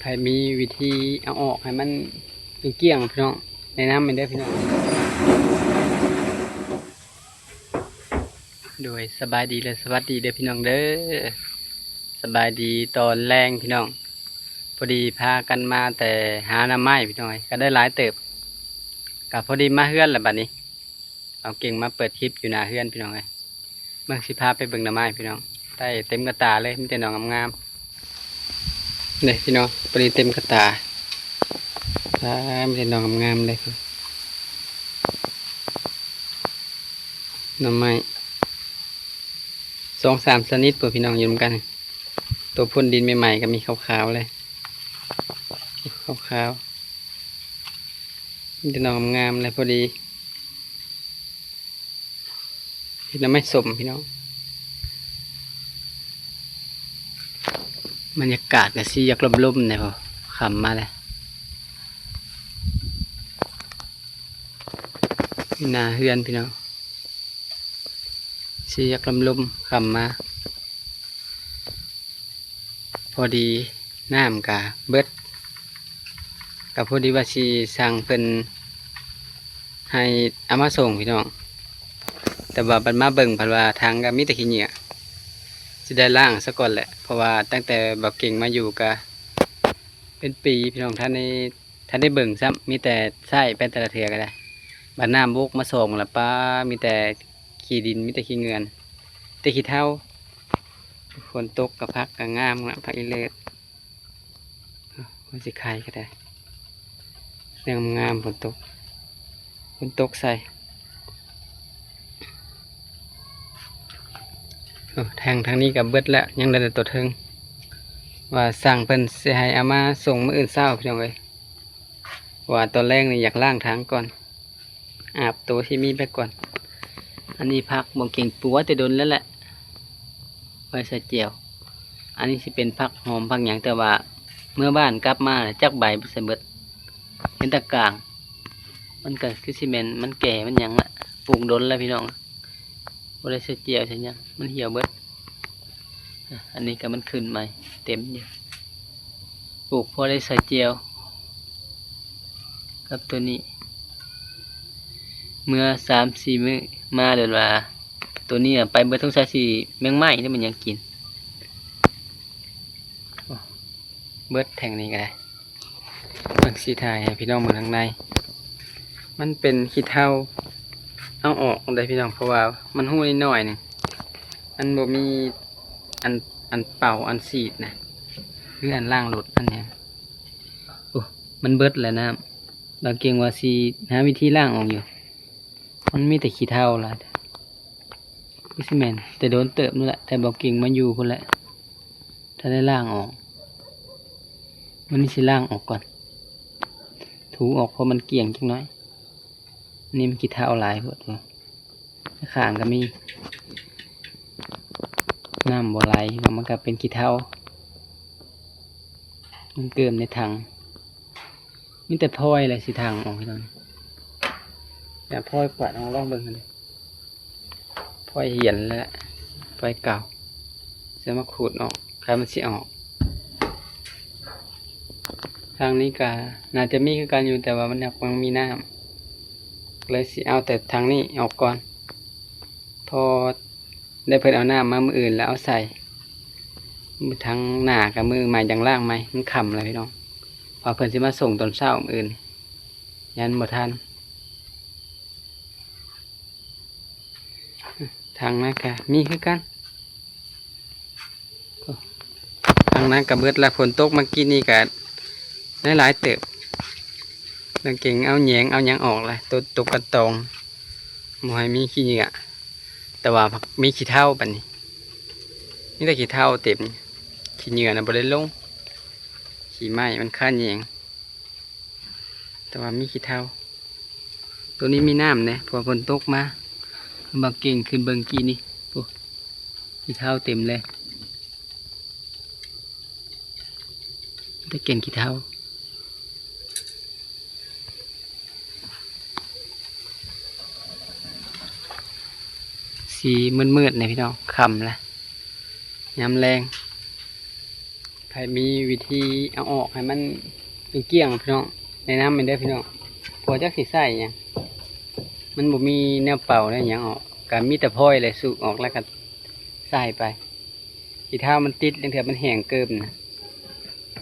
ໃຜມີວິທີເອົາອອກໃຫ້ມັນກ້ຽງໆ ພີ່ນ້ອງ ແນະນຳແມ່ນເດີພີ່ນ້ອງ. ໂດຍ ສະບາຍດີ ແລະ ສະຫວັດດີເດີພີ່ນ້ອງເດີ. ສະບາຍດີຕອນແລງພີ່ນ້ອງ. ພໍດີພາກັນມາແຕ່ຫາໜໍ່ໄມ້ພີ່ນ້ອງເອີຍ ກໍໄດ້ຫຼາຍເຕີບ. ກໍພໍດີມາເຮືອນແລ້ວບັດນີ້ ເອົາເກັ່ງມາເປີດຄລິບຢູ່ໜ້າເຮືອນພີ່ນ້ອງເອີຍ. ເບິ່ງ ຊິພາໄປເບິ່ງໜໍ່ໄມ້ພີ່ນ້ອງ. ໄດ້ເຕັມກະຕາເລີຍ ມີແຕ່ໜໍ່ງາມໆເດ້ພີ່ນ້ອງ. ພໍດີເຕັມກະຕາ ປາ ມີແຕ່ໜໍ່ງາມໆເລີຍ. ໜໍ່ໄມ້ສອງສາມຊະນິດພຸ້ນພີ່ນ້ອງ ຢູ່ນຳກັນ. ໂຕພົ້ນດິນໃໝ່ໆ ກໍມີຂາວໆເລີຍ ຂາວໆ ມີແຕ່ໜໍ່ງາມໆເລີຍ. ພໍດີເຮັດໜໍ່ໄມ້ສົ້ມພີ່ນ້ອງ. ບັນຍາກາດກໍຊິຢາກລົມໆແດ່ ພໍຄ່ຳມາແລ້ວ ຢູ່ໜ້າເຮືອນພີ່ນ້ອງ. ຊິຢາກລົມໆ ຄ່ຳມາ ພໍດີນ້ຳກະເບິດ. ກະພໍດີວ່າຊິສັ່ງເພິ່ນໃຫ້ເອົາມາສົ່ງພີ່ນ້ອງ ແຕ່ວ່າບັດມາເບິ່ງພັດວ່າຖັງກະມີແຕ່ຂີ້ເຫຍື້ອ. ຊິໄດ້ລ້າງສາກ່ອນແຫຼະ ເພາະວ່າຕັ້ງແຕ່ເບົາເກັ່ງມາຢູ່ກະເປັນປີພີ່ນ້ອງ ທັນໄດ້ ທັນໄດ້ເບິ່ງຊ້ຳ ມີແຕ່ໃຊ້ໄປແຕ່ລະເທື່ອກໍໄດ້. ບັດນ້ຳບົກມາສອງລະ ປາ ມີແຕ່ຂີ້ດິນ ມີແຕ່ຂີ້ເຫຍື້ອ ແຕ່ຂີ້ເທົາ. ຝົນຕົກກໍຜັກກໍງາມລະ ຜັກອີເລີດ ໂອ້ຍ ຊິໄຄກໍໄດ້ ງາມໆ. ຝົນຕົກ ຝົນຕົກໃສ່. ໂອ້ ແທງທາງນີ້ກໍເບິດແລ້ວ ຍັງເຫຼືອແຕ່ຕົວເທິງ ວ່າຊ່າງເພິ່ນຊິໃຫ້ເອົາມາສົ່ງມື້ອື່ນເຊົ້າພີ່ນ້ອງເອີຍ. ເພາະວ່າຕອນແລງນີ້ຢາກລ້າງຖັງກ່ອນ ອາບໂຕທີ່ມີໄປກ່ອນ. ອັນນີ້ຜັກເບົາເກັ່ງປູກໄວ້ແຕ່ດົນແລ້ວແຫຼະ ໄວ້ໃສ່ແຈ່ວ. ອັນນີ້ຊິເປັນຜັກຫອມຜັກຫຍັງ ແຕ່ວ່າເມືອບ້ານກັບມາແລ້ວຈັກໃບໄປໃສເບິດ ເຫັນແຕ່ກາງ. ມັນກໍຄືຊິແມ່ນມັນແກ່ມັນຫຍັງລະ ປູກດົນແລ້ວພີ່ນ້ອງ ບໍ່ໄດ້ໃສ່ແຈ່ວໃສ່ຫຍັງ ມັນຫ່ຽວເບິດ. ອາ ອັນນີ້ກໍມັນຂຶ້ນໃໝ່ເຕັມຢູ່ ປູກພໍໄດ້ໃສ່ແຈ່ວກັບໂຕນີ້. ເມື່ອສາມສີ່ມື້ມາໂດດວ່າ ໂຕນີ້ອະໄປເບິດ ສົງໄສຊິແມງໄມ້ຫຼືມັນຫຍັງກິນ. ໂອ້ ເບິດແຖງນີ້ກໍໄດ້. ເບິ່ງ ຊິຖ່າຍໃຫ້ພີ່ນ້ອງເບິ່ງທາງໃນ ມັນເປັນຂີ້ເທົາ ເອົາອອກໄດ້ພີ່ນ້ອງ ເພາະວ່າມັນຮູ້ນ້ອຍໆໜຶ່ງ ມັນບໍ່ມີອັນ ອັນເປົ່າ ອັນສີດນະ ຫຼືອັນລ້າງລົດ ອັນຫຍັງ. ໂອ້ ມັນເບິດແລ້ວນ້ຳ ເບົາເກັ່ງວ່າຊິຫາວິທີລ້າງອອກຢູ່ ມັນມີແຕ່ຂີ້ເທົາຫຼາຍ. ຄືຊິແມ່ນແຕ່ດົນເຕີບນັ້ນແຫຼະ ແຕ່ເບົາເກັ່ງມາຢູ່ພຸ້ນແຫຼະ ຖ້າໄດ້ລ້າງອອກ. ມື້ນີ້ຊິລ້າງອອກກ່ອນ ຖູອອກ ເພາະມັນກ້ຽງຈັກໜ້ອຍ. ນີ້ມັນຂີ້ເທົາຫຼາຍໂພດ ຂ້າງກໍມີ ນ້ຳບໍ່ໄຫຼ ມັນກໍເປັນຂີ້ເທົາ ມັນເກີມໃນຖັງ. ມີແຕ່ພອຍແຫຼະຊິຖັງອອກພີ່ນ້ອງ. ແຕ່ພອຍກວາດເອົາ ລອງເບິ່ງຫັ້ນເດ້ ພອຍຫຽນແຫຼະ ພອຍເກົ່າ ຊິມາຂູດອອກ ຄັນມັນຊິອອກ. ທາງນີ້ກະໜ້າຈະມີຄືກັນຢູ່ ແຕ່ວ່າມັນຍັງ ຍັງມີນ້ຳ ເລີຍຊິເອົາແຕ່ທາງນີ້ອອກກ່ອນ ພໍ ແລ້ວເພິ່ນເອົານ້ຳມາມື້ອື່ນແລ້ວເອົາໃສ່ ທາງໜ້າກັບມື້ໃໝ່ຈັ່ງລ້າງໃໝ່. ມັນຄ່ຳແລ້ວພີ່ນ້ອງ ວ່າເພິ່ນຊິມາສົ່ງຕອນເຊົ້າມື້ອື່ນ ຢ້ານບໍ່ທັນ. ທາງນັ້ນກະມີຄືກັນ ທາງນັ້ນກະເບິດລະ. ຝົນຕົກມາກີ້ນີ້ກະໄດ້ຫຼາຍເຕີບ ກາງເກງເອົາແຍງເອົາຫຍັງອອກລະ ຕົກ ຕົກກະຕອງ ບໍ່ໃຫ້ມີຂີ້ເຫຍື້ອ ແຕ່ວ່າມີຂີ້ເທົາບັດນີ້ ມີແຕ່ຂີ້ເທົາເຕັມ. ຂີ້ເຫຍື້ອນະບໍ່ໄດ້ລົງ ຂີ້ໄມ້ມັນຄາແຍງ ແຕ່ວ່າມີຂີ້ເທົາ. ໂຕນີ້ມີນ້ຳເດ້ ເພາະວ່າຝົນຕົກມາ ບາງເກງຂຶ້ນເບິ່ງກີ້ນີ້ ໂອ້ ຂີ້ເທົາເຕັມເລີຍ ແຕ່ເກງຂີ້ເທົາ. ສີມືດໆນີ້ພີ່ນ້ອງ ຄ່ຳລະ ຍາມແລງ ໃຜມີວິທີເອົາອອກໃຫ້ມັນກ້ຽງໆ ພີ່ນ້ອງ ແນະນຳແດ່ເດີພີ່ນ້ອງ ເພາະວ່າຈັກຊິໃຊ້ຫຍັງ ມັນບໍ່ມີແນວເປົ່າແນວຫຍັງອອກ ກະມີແຕ່ຟອຍແຫຼະ ສູບອອກແລ້ວກະໃສ່ໄປ. ຂີ້ເທົາມັນຕິດ ລາງເທື່ອມັນແຫ້ງເກີບນະ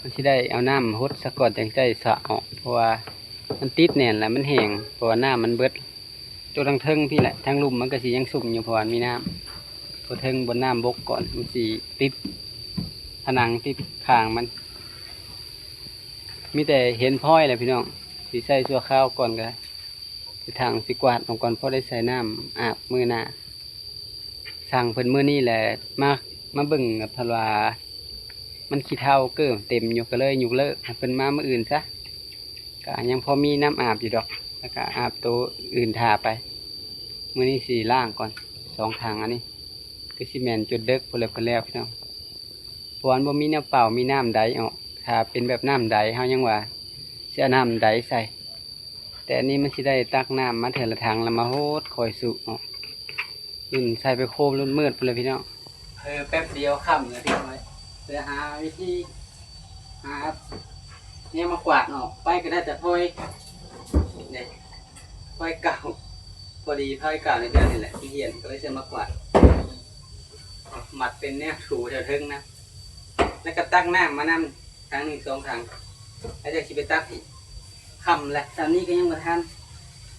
ມັນຊິໄດ້ເອົານ້ຳຫົດສາກ່ອນ ຈັ່ງໄດ້ສະອອກ ເພາະວ່າມັນຕິດແໜ້ນແລ້ວມັນແຫ້ງ ເພາະວ່ານ້ຳມັນເບິດ. ໂຕທາງເທິງພີ້ແຫຼະ ທາງລຸ່ມມັນກະຊິຍັງຊຸ່ມຢູ່ ເພາະວ່າມີນ້ຳ. ໂຕເທິງບ່ອນນ້ຳບົກກ່ອນ ມັນຊິຕິດຜະໜັງຕິດຂ້າງມັນ. ມີແຕ່ເຫັນພອຍແຫຼະພີ່ນ້ອງ ຊິໃຊ້ຊົ່ວຄາວກ່ອນກະໄດ້ ຊິຖາງຊິກວາດອອກກ່ອນ ພໍໄດ້ໃສ່ນ້ຳອາບມື້ໜ້າ. ສັ່ງເພິ່ນມື້ນີ້ແຫຼະ ມາ ມາເບິ່ງ ເພິ່ນວ່າມັນຂີ້ເທົາເກີບເຕັມຢູ່ ກະເລີຍຍົກເລີກ ໃຫ້ເພິ່ນມາມື້ອື່ນຊະ. ກະຍັງພໍມີນ້ຳອາບຢູ່ດອກ ແລ້ວກະອາບໂຕອື່ນຖ້າໄປ. ມື້ນີ້ຊິລ້າງກ່ອນສອງຖັງ ອັນນີ້ກະຊິແມ່ນຈົນເດິກພຸ້ນແຫຼະ ເພິ່ນແລ້ວພີ່ນ້ອງ ເພາະວ່າມັນບໍ່ມີແນວເປົ່າ ມີນ້ຳໄດອອກ. ຖ້າເປັນແບບນ້ຳໄດ ເຮົາຍັງວ່າຊິເອົານ້ຳໄດໃສ່ ແຕ່ອັນນີ້ມັນຊິໄດ້ຕັກນ້ຳມາເທື່ອລະຖັງ ແລ້ວມາຫົດຄ່ອຍສູບອອກ. ລຸ້ນໃສ່ໄປໂຄມລຸ້ນມືດພຸ້ນແຫຼະພີ່ນ້ອງ. ເອີ ແປັບດຽວຄ່ຳແລ້ວພີ່ນ້ອງເອີຍ ເພື່ອຫາວິທີຫາແນວມາກວາດອອກ ໄປກະໄດ້ແຕ່ພອຍ ນີ້ ພອຍເກົ່າ ພໍດີພອຍເກົ່າໃນເດືອນນີ້ແຫຼະ ທີ່ຫ້ຽນກະເລີຍຊື້ມາກວາດ ມັດເປັນແນວຖູແຖວເທິງນະ ແລ້ວກະຕັກນ້ຳມານຳ ຖັງໜຶ່ງສອງຖັງ ແລ້ວຈັ່ງຊິໄປຕັກອີກ. ຄ່ຳແຫຼະ ຊ່ຳນີ້ກະຍັງບໍ່ທັນ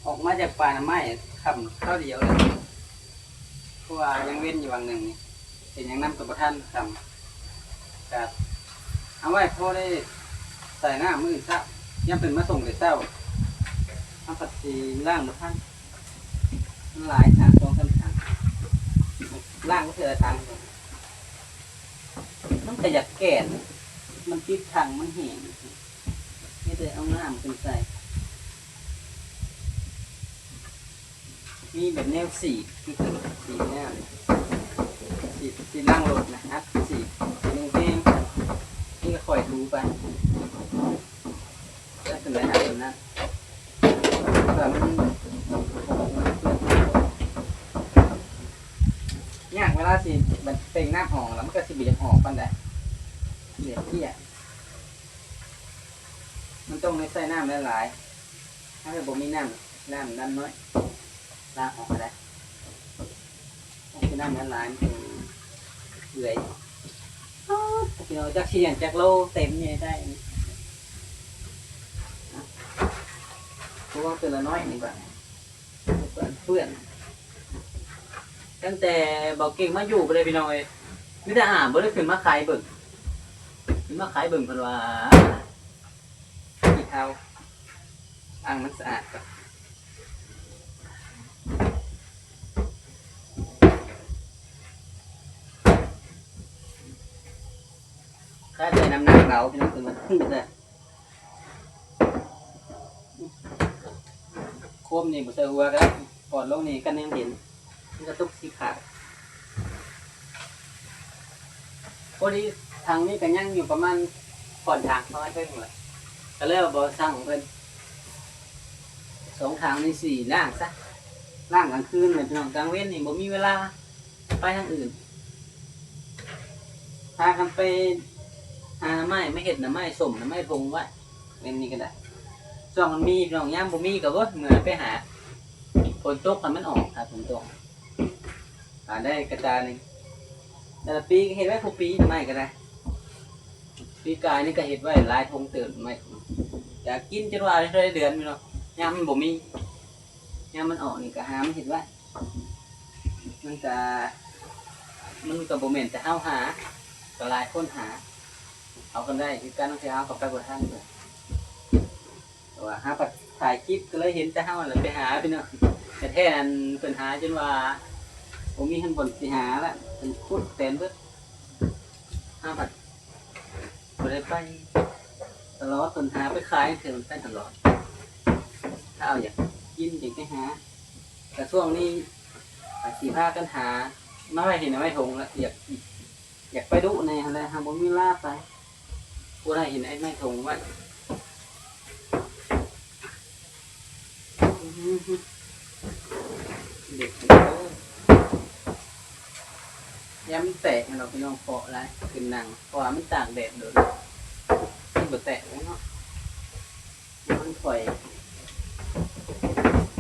ອອກມາຈາກປ່າໜາໄມ້ ຄ່ຳຄາວດຽວແຫຼະ ເພາະວ່າຍັງເວັນຢູ່ຫວ່າງໜຶ່ງນີ້ ເຮັດຫຍັງນຳກະບໍ່ທັນ ຄ່ຳ ກະເອົາໄວ້ພໍໄດ້ໃສ່ນ້ຳມື້ອື່ນເຊົ້າ ຍາມເພິ່ນມາສົ່ງແຕ່ເຊົ້າ ເຮົາພັດຊິລ້າງບໍ່ທັນ ມັນຫຼາຍຖັງ ສອງສາມຖັງ ລ້າງບໍ່ເທື່ອລະຖັງ. ມັນກະຢາກແກ່ນ ມັນຕິດຖັງ ມັນແຫ້ງ ມີແຕ່ເອົານ້ຳຂຶ້ນໃສ່. ມີແບບແນວສີດ ສີດແນວສີດ ສີດລ້າງລົດນະ ອັດສີດ ສີດແຮງໆ ນີ້ກະຄ່ອຍຖູໄປ. ແລ້ວເປັນໄລອັນນັ້ນ ແບບມັນຍາກເວລາຊິ ແບບເປັ່ງນ້ຳອອກແລ້ວ ມັນກະຊິບໍ່ຢາກອອກປານໃດ ເຫຼືອເກ້ຍ. ມັນຕ້ອງໄດ້ໃຊ້ນ້ຳຫຼາຍໆ ຖ້າເກີດບໍ່ມີນ້ຳ ນ້ຳນ້ອຍ ລ້າງອອກກະໄດ້. ໂອ້ຍ ນ້ຳຫຼາຍໆ ມັນເປື່ອຍ. ອ້າ ພີ່ນ້ອງ ຈັກຊິລ້ຽງຈັກໂລ ເຕັມນີ້ໄດ້ ເພາະວ່າເທື່ອລະໜ້ອຍນີ້ບາດ ເປື້ອນ ຕັ້ງແຕ່ເບົາເກັ່ງມາຢູ່ພຸ້ນເລີຍພີ່ນ້ອງເອີຍ ມີແຕ່ອາບ ບໍ່ໄດ້ຂຶ້ນມາໄຄເບິ່ງ ຂຶ້ນມາໄຄເບິ່ງ ເພິ່ນວ່າ ຂີ້ເທົາ ອ່າງມັນສະອາດກ່ອນ ຄ່າໃຊ້ນ້ຳໜັກເບົາ ພີ່ນ້ອງ ເພິ່ນວ່າ ໂຄມນີ້ບໍ່ໃສ່ຫົວກະໄດ້ ກອດລົງນີ້ກະຍັງເຫັນ ມັນກະຕົກສີຂາວ. ພໍດີຖັງນີ້ກະຍັງຢູ່ປະມານຂ້ອນທາງ ປະມານເທິງແຫຼະ ກະເລີຍວ່າບໍ່ສັ່ງເພິ່ນ ສອງຖັງນີ້ຊິລ້າງຊະ ລ້າງກາງຄືນແຫຼະພີ່ນ້ອງ ກາງເວັນນີ້ບໍ່ມີເວລາໄປທາງອື່ນ ພາກັນໄປຫາໜໍ່ໄມ້ມາເຮັດໜໍ່ໄມ້ສົ້ມ ໜໍ່ໄມ້ຖົງໄວ້ ແບບນີ້ກະໄດ້ ຊ່ວງມັນມີພີ່ນ້ອງ ຍາມບໍ່ມີກະ ໂອ້ຍ ເມື່ອຍໄປຫາ ຝົນຕົກຫັ້ນມັນອອກ ຖ້າຝົນຕົກ ຫາໄດ້ກະຕາໜຶ່ງ ແຕ່ລະປີກະເຮັດໄວ້ຄູ່ປີ ໜໍ່ໄມ້ກະໄດ້ ປີກາຍນີ້ກະເຮັດໄວ້ຫຼາຍຖົງເຕີບ ໜໍ່ໄມ້ ຢາກກິນຈົນວ່າໄດ້ເດືອນພີ່ນ້ອງ ຍາມມັນບໍ່ມີ ຍາມມັນອອກນີ້ກະຫາມາເຮັດໄວ້ ມັນກະ ມັນກະບໍ່ແມ່ນແຕ່ເຮົາຫາ ກະຫຼາຍຄົນຫາ ເຮົາກະໄດ້ຄືກັນ ບາງເທື່ອເຮົາກະໄປບໍ່ທັນ ເພາະວ່າເຮົາພັດຖ່າຍຄລິບກະເລີຍເຫັນແຕ່ເຮົາຫັ້ນແຫຼະໄປຫາພີ່ນ້ອງ ແທ້ໆ ອັນເພິ່ນຫາຈົນວ່າບໍ່ມີຫັ້ນບ່ອນຊິຫາລະ ເພິ່ນຂຸດແຕນເບິດ ເຮົາພັດບໍ່ໄດ້ໄປຕະຫຼອດ ເພິ່ນຫາໄປຂາຍ ເພິ່ນໄປຕະຫຼອດ ຖ້າເຮົາຢາກກິນຈຶ່ງໄປຫາ ກະຊ່ວງນີ້ກະຊິພາກັນຫາ ມາໄວ້ເຫັນໄວ້ຖົງລະ ຢາກ ຢາກໄປດຸແດ່ຫັ້ນແຫຼະ ຫາບໍ່ມີເວລາໄປ ຜູ້ໃດເຫັນໄອ້ໄມ້ຖົງໄວ້ ເດັດເດີ. ຢ້ານມັນແຕກຫັ້ນດອກພີ່ນ້ອງ ເພາະຫຼາຍຂຶ້ນນັ່ງ ເພາະວ່າມັນຕາກແດດດົນ ມັນບໍ່ແຕກເລີຍເນາະ. ມັນຂ້ອຍ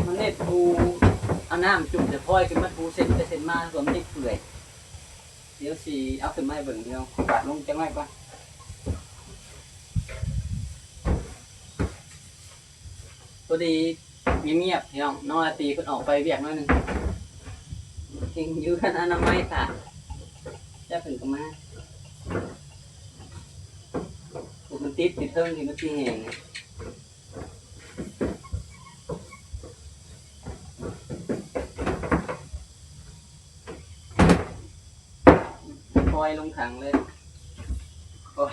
ມັນເຮັດຜູ້ ເອົານ້ຳຈຸ່ມໃສ່ຟອຍຂຶ້ນມາຖູເຊັນໄປເຊັນມາ ສ່ວນມັນຍັງເປື່ອຍ. ດຽວຊິເອົາຂຶ້ນມາໃຫ້ເບິ່ງພີ່ນ້ອງ ກວາດລົງຈັກໜ້ອຍກ່ອນ. ພໍດີງຽບໆ ພີ່ນ້ອງ ນ້ອງລາຕີເພິ່ນອອກໄປວຽກໜ້ອຍໜຶ່ງ ເຫັນຢູ່ເຮືອນອະນາໄມຖ້າ ຈັກເພິ່ນກໍມາ. ໂອ້ ມັນຕິດຢູ່ເທິງທີ່ມັນຊິແຫ້ງນີ້ ປ່ອຍລົງຖັງເລີຍ ໂອ້ຍ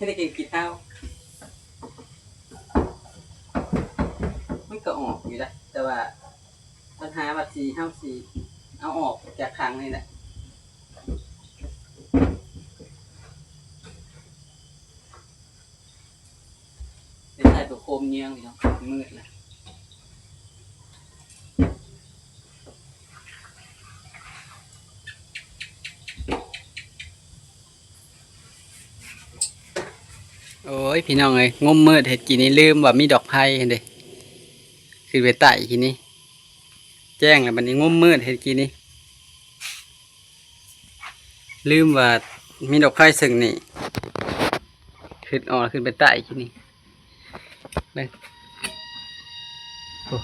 ໄດ້ກິນຂີ້ເທົາ. ມັນກໍອອກຢູ່ນະ ແຕ່ວ່າບັນຫາວ່າຊິ ເຮົາຊິເອົາອອກຈາກຖັງນີ້ແຫຼະ. ເປັນໃສ່ໂຕໂຄມເຍືອງນີ້ເນາະ ມືດລະ. ໂອ້ຍ ພີ່ນ້ອງເອີຍ ງົມມືດເຮັດກີ້ນີ້ ລືມວ່າມີດອກໄຜ່ຫັ້ນເດ້ ຂຶ້ນໄປໄຕ້ກີ້ນີ້ ແຈ້ງແລ້ວບັດນີ້ ງົມມືດເຮັດກີ້ນີ້ ລືມວ່າມີດອກໄຜ່ເຊິ່ງນີ້ ຄຶດອອກແລ້ວຂຶ້ນໄປໄຕ້ກີ້ນີ້. ເບິ່ງ ໂອ້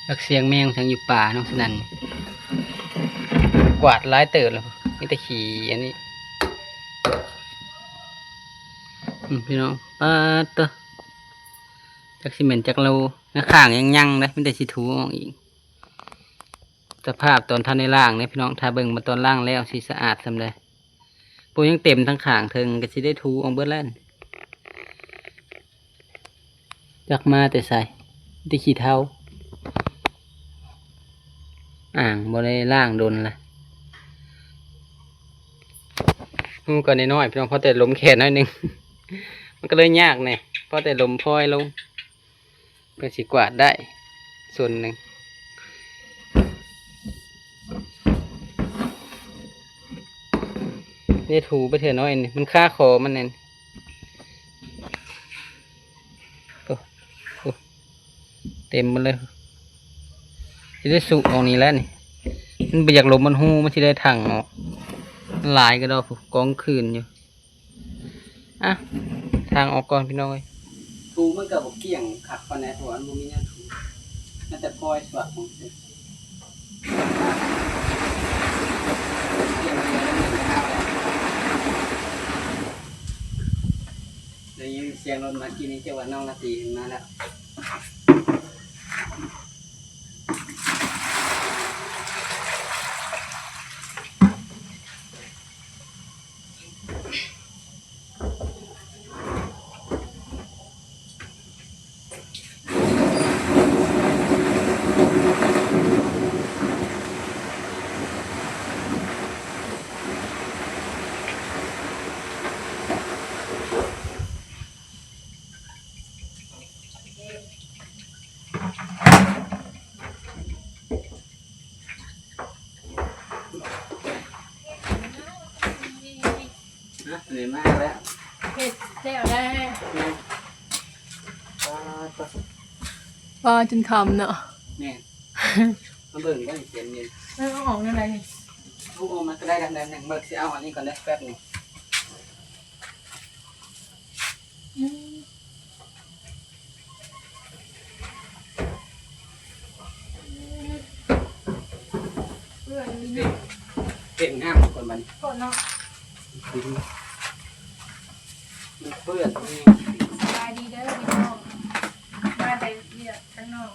ຈັກສຽງແມວສັງຢູ່ປ່າເນາະ ສະນັ້ນ ກວາດຫຼາຍເຕີບແລ້ວ ມີແຕ່ຂີ້ອັນນີ້. ອືມ ພີ່ນ້ອງ ປາດໂທ້ ຈັກຊິແມ່ນຈັກໂລ ຂ້າງຍັງຍັງເດ້ ມີແຕ່ຊິຖູອອກອີກ. ສະພາບຕອນທັນໄດ້ລ້າງເດ້ພີ່ນ້ອງ ຖ້າເບິ່ງມາຕອນລ້າງແລ້ວຊິສະອາດສ່ຳໃດ. ໂອ້ ຍັງເຕັມທັງຂ້າງເທິງ ກໍຊິໄດ້ຖູອອກເບິດແລ້ວ. ຈັກມາແຕ່ໃສ ມີແຕ່ຂີ້ເທົາ ອ່າງບໍ່ໄດ້ລ້າງດົນລະ. ຮູກໍນ້ອຍໆ ພີ່ນ້ອງ ພໍແຕ່ຫຼົມແຂນໜ້ອຍໜຶ່ງ ມັນກໍເລີຍຍາກແດ່ ພໍແຕ່ຫຼົມພອຍລົງ. ກໍຊິກວາດໄດ້ສ່ວນໜຶ່ງ ໄດ້ຖູໄປເທື່ອນ້ອຍນີ້ ມັນຄາຄໍມັນແນ່ນ. ໂອ້ ໂອ້ ເຕັມໝົດເລີຍ ຊິໄດ້ສຸອອກນີ້ແຫຼະນີ້ ມັນບໍ່ຢາກຫຼົມ ມັນຮູ ມັນຊິໄດ້ຖັງອອກ ຫຼາຍກະດອກ ກອງຄືນຢູ່. ອ່ະ ທາງອອກກ່ອນພີ່ນ້ອງເອີຍ. ຖູມັນກໍບໍ່ກ້ຽງຄັກປານໃດ ເພາະວ່າມັນບໍ່ມີແນວຖູ ມີແຕ່ພອຍສວດຂອງຊື່. ໄດ້ຍິນສຽງລົດມາກີ້ນີ້ ຈັກວ່ານ້ອງລາຕີມາແລ້ວ. ຮະ ນີ້ມາແລ້ວ ເຮັດແລ້ວໄດ້ ແມ່ນ ປາດ ປາ ຈົນຄ່ຳເນາະ ແມ່ນ ມາເບິ່ງກັນ ເຢັນນີ້ ເອີ ເອົາອອກແນວໃດນີ້ ເອົາອອກມາກໍໄດ້ ແປັບໜຶ່ງ ເບິ່ງ ຊິເອົາອັນນີ້ກ່ອນເດີ ແປັບໜຶ່ງ. ອືມ ເປື້ອນຢູ່ນີ້ ເປັນງາມກ່ອນບັດນີ້ ໂທດເນາະ ມັນເປື້ອນ. ສະບາຍດີເດີພີ່ນ້ອງ ມາແຕ່ວຽກທາງນອກ.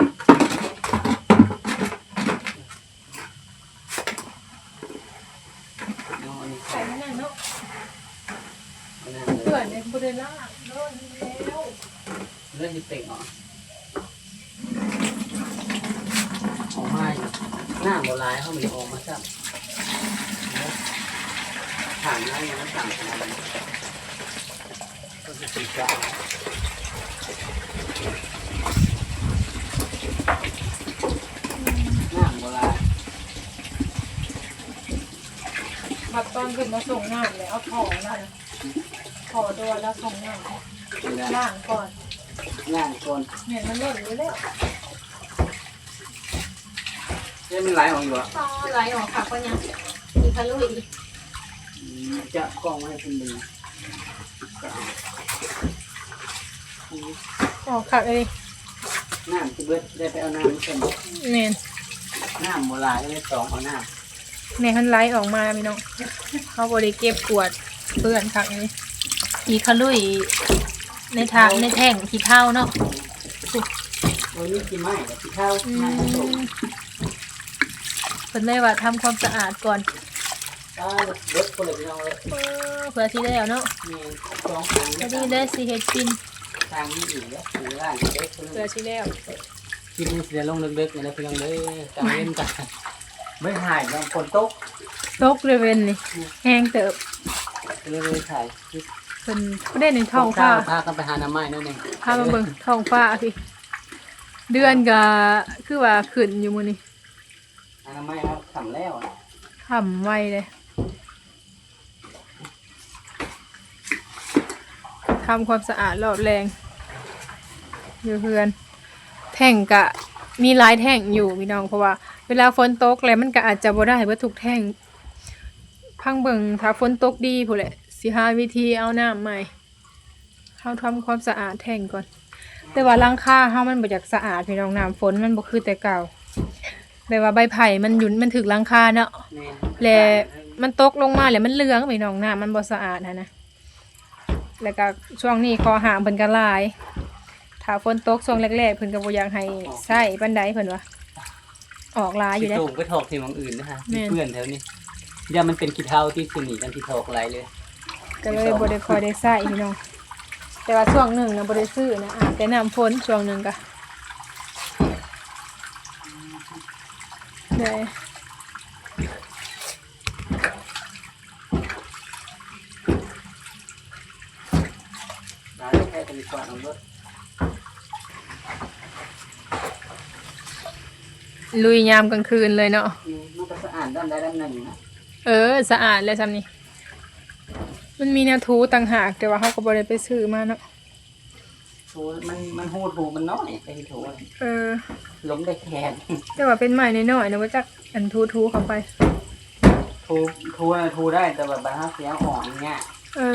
ເນາະ ອັນນີ້ ໃສ່ນັ້ນເນາະ ອັນນັ້ນເລີຍ ເປື້ອນເດ້ ບໍ່ໄດ້ລ້າງ ເລີຍ ເລີຍຊິເຕັກອອກ ອອກມາຢູ່ ນ້ຳບໍ່ຫຼາຍ ເຮົາມັນອອກມາຊ້ຳ ຖາມນ້ຳ ນ້ຳຖາມ ນ້ຳບໍ່ຫຼາຍ. ເພິ່ນມາສົ່ງນ້ຳແລ້ວ ເອົາທໍ່ລະ ທໍ່ຕົວລະສົ່ງນ້ຳ ລ້າງກ່ອນ ລ້າງກ່ອນ ແມ່ນມັນລົ້ນຢູ່ແລ້ວ ເຮັດມັນໄຫຼອອກຢູ່ບໍ່? ອໍ ໄຫຼອອກຄັກປານຫຍັງ ມີທະລຸຍ ອືມ ຈະກ້ອງໄວ້ເພິ່ນເບິ່ງ ອອກຄັກອີ່ຫຼີ ນ້ຳຊິເບິດ ໄດ້ໄປເອົານ້ຳມາໃສ່ໝໍ້ ແມ່ນ ນ້ຳບໍ່ຫຼາຍ ເລີຍຕ້ອງເອົານ້ຳ ແມ່ນ ມັນໄຫຼອອກມາແລ້ວພີ່ນ້ອງ ເຮົາບໍ່ໄດ້ເກັບກວາດເປື້ອນຄັກອີ່ຫຼີ ຂີ້ຂະລຸຍໃນຖາດ ໃນແທ້ງຂີ້ເຖົ້າເນາະ ໂອ້ຍ ມີຂີ້ໄມ້ກັບຂີ້ເຖົ້າ ອືມ ໄມ້ມັນຕົກ ເພິ່ນເລີຍວ່າທຳຄວາມສະອາດກ່ອນ ອ່າ ເບິດພຸ້ນແຫຼະພີ່ນ້ອງເອີຍ ເອີ ເພື່ອຊິແລ້ວເນາະ ແມ່ນ ສອງຖັງ ພໍດີເລີຍຊິເຮັດກິນ ທາງນີ້ອີກເດີ ເວລາເດັກພຸ້ນ ເພື່ອຊິແລ້ວ ຄລິບນີ້ຊິໄດ້ລົງເລິກໆນີ້ແຫຼະພີ່ນ້ອງເດີ ກາງເວັນກະບໍ່ໄດ້ຖ່າຍເນາະ ຝົນຕົກ ຕົກເລີຍເວັນນີ້ ອືມ ແຮງເຕີບ ກໍເລີຍບໍ່ໄດ້ຖ່າຍຄລິບ ເພິ່ນບໍ່ໄດ້ໃນທ້ອງຟ້າ ພາກັນໄປຫາໜໍ່ໄມ້ໜ້ອຍໜຶ່ງ ພາມາເບິ່ງທ້ອງຟ້າພີ້ ເດືອນກະຄືວ່າຂຶ້ນຢູ່ມື້ນີ້ ອະນາໄມເຮົາຄ່ຳແລ້ວ ຄ່ຳໄວເດ້ ທຳຄວາມສະອາດລອບແລງຢູ່ເຮືອນ ແທ້ງກະມີຫຼາຍແທ້ງຢູ່ພີ່ນ້ອງ ເພາະວ່າເວລາຝົນຕົກແລ້ວມັນກະອາດຈະບໍ່ໄດ້ເບິດທຸກແທ້ງ ຟັງເບິ່ງ ຖ້າຝົນຕົກດີພຸ້ນແຫຼະ ຊິຫາວິທີເອົານ້ຳໃໝ່. ເຮົາທຳຄວາມສະອາດແທ້ງກ່ອນ ແຕ່ວ່າຫຼັງຄາເຮົາມັນບໍ່ຢາກສະອາດພີ່ນ້ອງ ນ້ຳຝົນມັນບໍ່ຄືແຕ່ເກົ່າ ແບບວ່າໃບໄຜ່ມັນຢູ່ ມັນຖືກຫຼັງຄາເນາະ ແມ່ນ ແລະ ມັນຕົກລົງມາແລ້ວມັນເຫຼືອງພີ່ນ້ອງ ນ້ຳມັນບໍ່ສະອາດຫັ້ນນະ ແລ້ວກະຊ່ວງນີ້ຂໍ້ຫ້າມເພິ່ນກະຫຼາຍ ຖ້າຝົນຕົກຊ່ວງແລກໆ ເພິ່ນກະບໍ່ຢາກໃຫ້ໃຊ້ປານໃດເພິ່ນວ່າ. ອອກຫຼາຍຢູ່ເດ້ ຊິໂຕ່ງໄປຖອກທີ່ໝ່ອງອື່ນເດ້ ແມ່ນ ຊິເປື້ອນແຖວນີ້ ຢ້ານມັນເປັນຂີ້ເທົ້າຕິດຢູ່ນີ້ ຈັ່ງຊິຖອກຫຼາຍເລີຍ ກໍເລີຍບໍ່ໄດ້ຄ່ອຍໄດ້ໃຊ້ພີ່ນ້ອງ ແຕ່ວ່າຊ່ວງໜຶ່ງນະບໍ່ໄດ້ຊື້ນະ ອາບແຕ່ນ້ຳຝົນ ຊ່ວງໜຶ່ງກະ ເດ້. ລຸຍຍາມກາງຄືນເລີຍເນາະ ອືມ ມັນກໍສະອາດດ້ານໃດດ້ານໜຶ່ງນະ ເອີ ສະອາດແລ້ວຊ່ຳນີ້ ມັນມີແນວຖູຕ່າງຫາກ ແຕ່ວ່າເຮົາກໍບໍ່ໄດ້ໄປຊື້ມາເນາະ. ຖູມັນ ມັນຮູຖູມັນນ້ອຍ ໄປຖູ ເອີ ລົມໄດ້ແຂນ ແຕ່ວ່າເປັນໄມ້ນ້ອຍໆນະ ບໍ່ຈັກ ອັນ ຖູໆເຂົ້າໄປ ຖູ ຖູນະຖູໄດ້ ແຕ່ວ່າບາດເຮົາຊິເອົາອອກນີ້ຍາກ ເອີ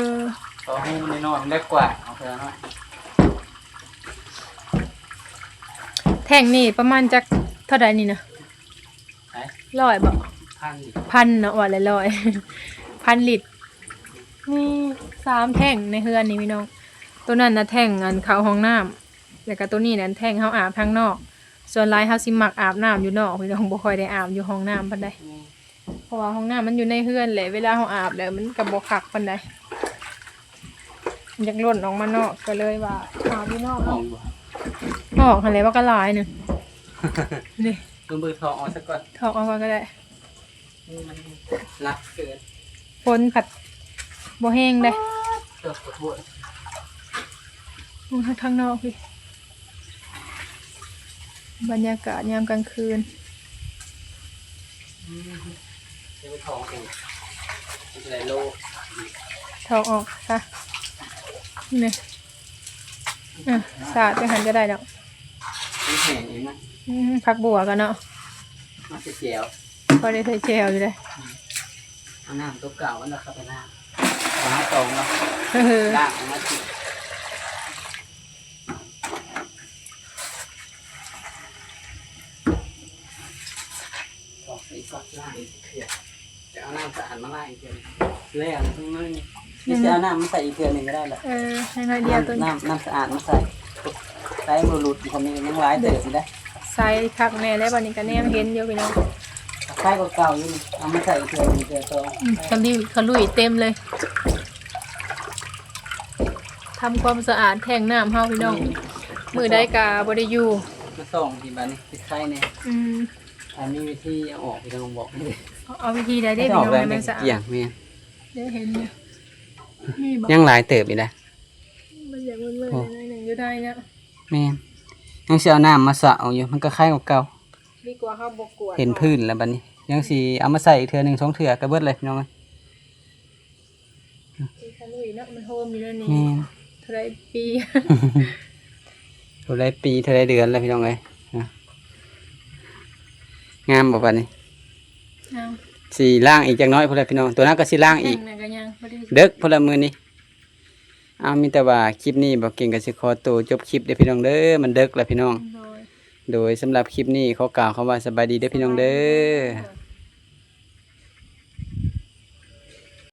ເພາະຮູມັນນ້ອຍໆ ມັນໄດ້ກວາດເອົາເທື່ອນ້ອຍ ແທ້ງນີ້ປະມານຈັກເທົ່າໃດນີ້ນະ? ໄປ ຮ້ອຍບໍ່? ພັນ ພັນເນາະ ວ່າແລ້ວຮ້ອຍ ພັນລິດ ມີສາມແທ້ງໃນເຮືອນນີ້ພີ່ນ້ອງ ໂຕນັ້ນນະແທ້ງອັນເຂົ້າຫ້ອງນ້ຳ ແລ້ວກະໂຕນີ້ນະແທ້ງເຮົາອາບທາງນອກ ສ່ວນຫຼາຍເຮົາຊິມັກອາບນ້ຳຢູ່ນອກພີ່ນ້ອງ ບໍ່ຄ່ອຍໄດ້ອາບຢູ່ຫ້ອງນ້ຳປານໃດ ອືມ ເພາະວ່າຫ້ອງນ້ຳມັນຢູ່ໃນເຮືອນແຫຼະ ເວລາເຮົາອາບແລ້ວມັນກະບໍ່ຄັກປານໃດ ຢາກຫຼົ່ນອອກມານອກ ກໍເລີຍວ່າອາບຢູ່ນອກເນາະ ອອກຫັ້ນແຫຼະ ວ່າກໍຫຼາຍໜຶ່ງ ນີ້ ເບິ່ງ ເບິ່ງຖອກອອກຊະກ່ອນ ຖອກອອກກ່ອນກໍໄດ້ ມັນໜັກເກີນ ຝົນພັດບໍ່ແຮງເດ້ ເອີ ຂໍໂທດ ເບິ່ງທາງນອກພີ້ ບັນຍາກາດຍາມກາງຄືນ ອືມ ເປັນຂອງເອງ ເປັນໄລໂລ ຖອກອອກຊະ ນີ້ ອ່ະ ສາດໄປຫັ້ນກໍໄດ້ດອກ ມັນແຫ້ງເອງນະ ອືມ ຜັກບົວກໍເນາະ ມາໃສ່ແຈ່ວ ພໍໄດ້ໃສ່ແຈ່ວຢູ່ເດ້ ອືມ ເອົານ້ຳຕົວເກົ່າມັນລະເຂົ້າໄປລ້າງ ເອົາມາຕອງເນາະ ເອີ ລ້າງເອົາມາກິນ ອອກໄປກ່ອນ ລ້າງເທື່ອ ຈະເອົານ້ຳສະອາດມາລ້າງອີກເທື່ອໜຶ່ງ ແລ້ວມັນ ນີ້ຊິເອົານ້ຳມາໃສ່ອີກເທື່ອໜຶ່ງກໍໄດ້ລະ ເອີ ໃຫ້ໜ້ອຍດຽວ ນ້ຳ ໂຕນີ້ ນ້ຳ ນ້ຳສະອາດມາໃສ່ ໃສ່ບໍ່ຫຼຸດ ຄັນນີ້ຍັງຫຼາຍເຕີບຢູ່ເດ້ ໃສ່ຄັກແນ່ແລ້ວ ບັດນີ້ກໍແນມເຫັນຢູ່ພີ່ນ້ອງ ໃສ່ກວ່າເກົ່າຢູ່ນີ້ ເອົາມາໃສ່ອີກເທື່ອໜຶ່ງເທື່ອສອງ ອືມ ຂະລຸຍ ຂະລຸຍເຕັມເລີຍ ທຳຄວາມສະອາດແທ້ງນ້ຳເຮົາພີ່ນ້ອງ ອືມ ມື້ໃດກໍບໍ່ໄດ້ຢູ່ ມາສ່ອງທີ່ບາດນີ້ ຊິໄຄແນ່ ອືມ ຖ້າມີວິທີເອົາອອກ ພີ່ນ້ອງບອກ ເອົາ ເອົາວິທີໃດເດ້ພີ່ນ້ອງ ໃຫ້ມັນສະອາດ ແມ່ນ ໄດ້ເຫັນຢູ່ ມີບໍ່ ຍັງຫຼາຍເຕີບຢູ່ນະ ມັນຢາກເມີ້ນໆ ໂອ້ ໜ້ອຍໜຶ່ງຢູ່ໄດ້ເນາະ ແມ່ນ ຍັງຊິເອົານ້ຳມາສະອອກຢູ່ ມັນກໍໄຄກວ່າເກົ່າ ດີກວ່າເຮົາບໍ່ກວດ ເຫັນພື້ນແລ້ວບັດນີ້ ຍັງຊິເອົາມາໃສ່ອີກເທື່ອໜຶ່ງສອງເທື່ອກໍເບິດເລີຍ ພີ່ນ້ອງເອີຍ ມັນໂຮມຢູ່ແລ້ວນີ້ ແມ່ນ ເທົ່າໃດປີ ເທົ່າໃດປີ ເທົ່າໃດເດືອນແລ້ວ ພີ່ນ້ອງເອີຍ ນະ ງາມບໍ່ບາດນີ້? ງາມ ຊິລ້າງອີກຈັກໜ້ອຍພຸ້ນແຫຼະ ພີ່ນ້ອງ ຕົວນັ້ນກໍຊິລ້າງອີກ ແຫ້ງນະກໍຍັງບໍ່ໄດ້ ເດິກພຸ້ນລະມື້ນີ້. ເອົາ ມີແຕ່ວ່າຄລິບນີ້ບໍ່ເກັ່ງກໍຊິຂໍໂຕຈົບຄລິບເດີ້ ພີ່ນ້ອງເດີ້ ມັນເດິກແລ້ວ ພີ່ນ້ອງ. ໂດຍ ໂດຍ ສຳລັບຄລິບນີ້ຂໍກ່າວຄຳວ່າສະບາຍດີເດີ້ ພີ່ນ້ອງເດີ້.